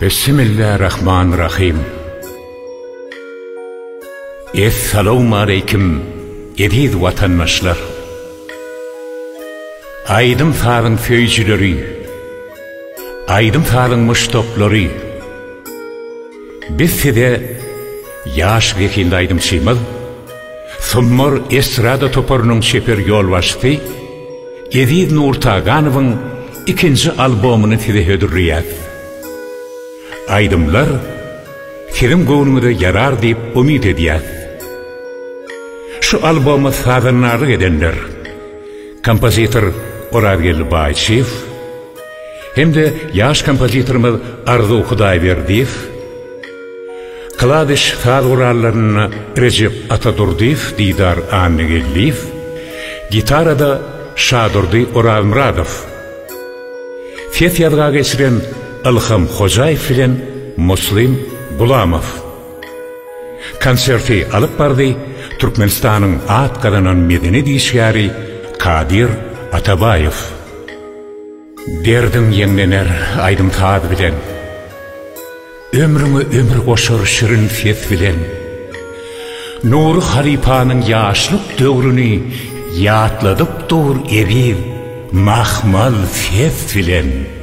Bismillah-Rahman-Rahym. Essalawmaleýkim, eziz watandaşlar! Aýdym-sazyň söýüjileri, aýdym-sazyň muşdaklary! Biz size ýaş zehinli aýdymçymyz, Sumbar estrada toparynyň çeper ýolbaşçysy Eziz Nurtaganowyň ikinji albomyny size hödürleýäs. Aýdymlar siziň göwnüňize ýarar diýip umyt edýäs. Şu alboma sazandarlyk edenler, kompozitor Orazgeldi Baýçyýew hem-de ýaş kompozitorymyz Arzuw Hudaýberdiýew, Klawiş saz gurallarynda Rejep Atadurdyýew, Didar Annageldiýew, gitarada Şadurdy Orazmyradow. Ses ýazga geçiren Ylham Hojaýew bilen Muslim Gulamow. Konserti alyp bardy Türkmenistanyň at gazanan medeniýet işgäri Kadyr Atabaýew. Derdiň ýeňlener aýdym-saz bilen. Ömrüňe ömür goşar şirin ses bilen. Nury halypanyň ýaşlyk döwrüni ýatladyp dur eziz mahmal ses bilen.